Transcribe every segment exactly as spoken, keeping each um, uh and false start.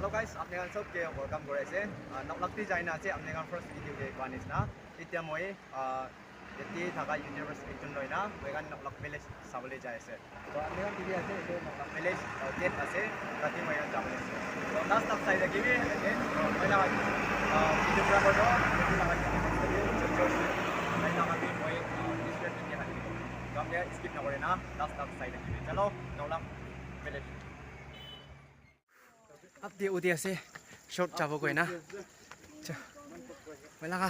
Hello guys, apni khan sob ke welcome kuri ase. Ah, Noklak te jai na ase, apni khan first video te koa nisna. Etia moi, ah, yate thaka YouTubers ekjon loi na, moi khan Noklak village sabole jai ase. To apni khan dikhi ase, etu Noklak village, ah, gate ase, tati moi khan jabole ase. To last tak sai thakibi, and then, ah, moi laga, ah, videographer to, etu laga moi laga bi moi, ah, this way to. To apni khan skip na kuri na, last tak sai thakibi. Chalo, Noklak village. Up te udi ase, short jabo koi na. Cha. Moi laga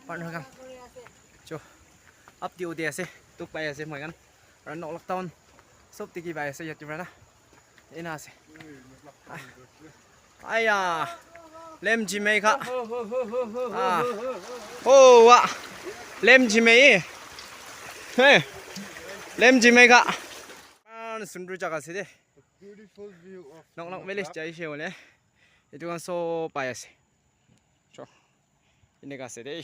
partner khan. Cho. Up te udi ase, tuk pai ase moi khan. Aru Noklak town sob dikhi pai ase yate para na. Ena ase. Ah. Aya. Lem jimei kha. Ah. Oh, wa. Lem jimei. Hey. Lem jimei kha. Eman sundur jaga ase de. Beautiful view of Noklak village Noklak. Jaise hoile, etu khan sob pai ase. Cho, eneka ase dei.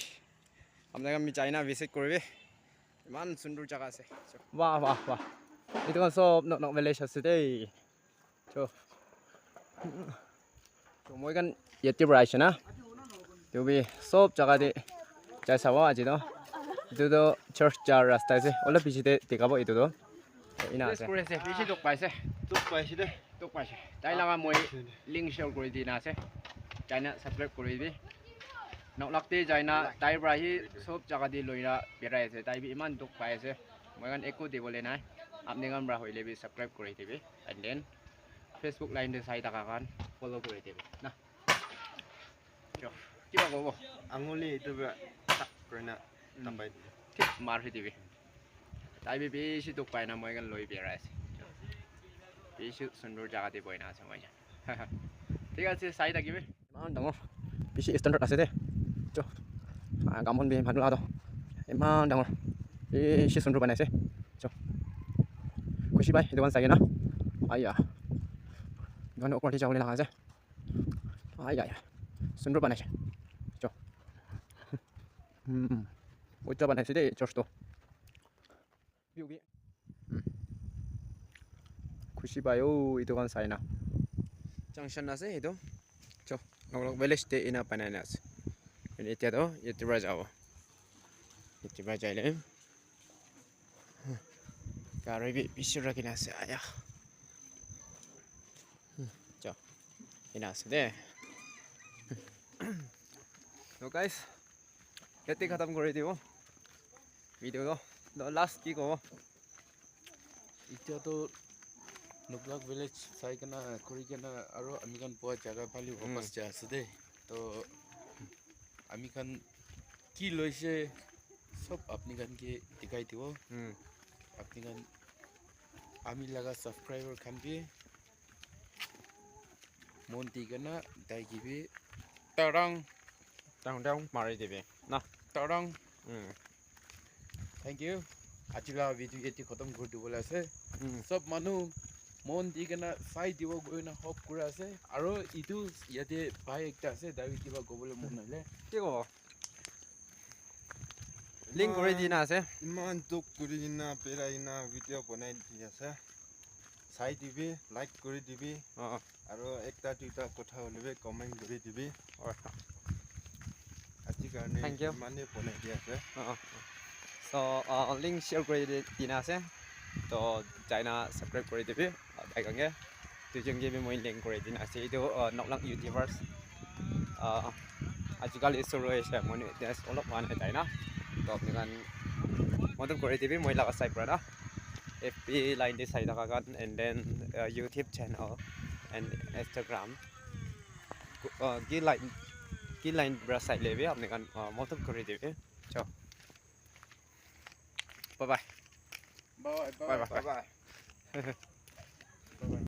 Apni khan bi jai na visit kuribi. Iman sundur jaga ase. Cho. Wah, wah, wah. Etu khan sob Noklak village ase dei. Cho. To moi khan yate para ahishe na. To bi sob jaga te jai sabo aji to. Etu to church ja rasta ase. Olop piche te dikha bo etu to. Ena ase. Kuri ase. Bishi duk paise. Duk paise de. Duk paise. Tai laga moi link share kuri di na ase. Jai na subscribe kuri di. Noklak te jai na tai para hi sob jaga te loi na berai ase. Tai bi iman duk pai ase. Moi khan ekko dibole nai. Apni khan para hoile bi subscribe kuri dibi. And then Facebook line te sai thaka khan follow kuri dibi na. Cho, kiba kobo? Anguli etu para tak kuri na tapai dibi. Thik mar hi dibi. Tai bi bishi duk pai na moi khan loi berai ase. Bishi sundur jaga te bohi na ase moi khan. Thik ase, sai thakibi. Iman dangor. Bishi standard ase de. Cho. Ah, gamon bi manu lado. Iman dangor. Bishi sundur banai ase. Cho. Khushi bhai, etu khan sai na. Aya. Etu khan opor te jabole laga ase. Aya, aya. Sundur banai ase. Cho. Hmm. Ujja banai ase de church to. View bi. Hmm. Khushi pai o, etu khan sai na. Junction ase etu. Cho, Noklak village te ena banai na ase. Ene etia to, yate para jabo. Yate para jai le. Hmm. Gari bi bishi rakhi na ase. Aya. Hmm. Cho. Ena ase de. So guys, yate khatam kuri dibo. Video to, to last ki kobo? Itya to Noklak village sai kena, kuri kena, aro ami khan boa jaga phale Hmm. wapas ja ase de. To ami khan ki loise, sob apni khan ke dikhai dibo. Hmm. Apni khan, ami laga subscriber khan bi mon di kena tai ke bi tarang Down, down, mari dibi. Na. Tarang. Hmm. Thank you. Aji la video yate khatam kuri dibole ase. Hmm. Sob manu mon di kena sai dibo koina hope kuri ase. Aro etu yate bhai ekta ase, tai bi kiba kobole mon hoile. Ki kobo? Link kuri di na ase. Iman duk kuri kena berai kena video bonai di ase. Sai dibi, like kuri dibi. Oh. Aro ekta duita kotha hoile bi comment kuri dibi. Oh. Aji karne Thank you. Imane bonai di ase. Oh, oh. So, uh, link share kuri di, dina ase. To, jai na subscribe kuri dibi. Uh, tai khan ke. Duijon ke bi moi link kuri dina ase. Etu, uh, Noklang YouTubers. Uh, ajikali suru hoise, monetize olop howa nai tai na. To, apni khan madad kuri dibi, moi laga side para na. F B line te sai thaka khan, and then, uh, YouTube channel and Instagram. Uh, ki line, ki line para sai le bi apni khan, uh, madad kuri dibi. Cho. Bye bye. Bye bye. Bye bye. Bye bye.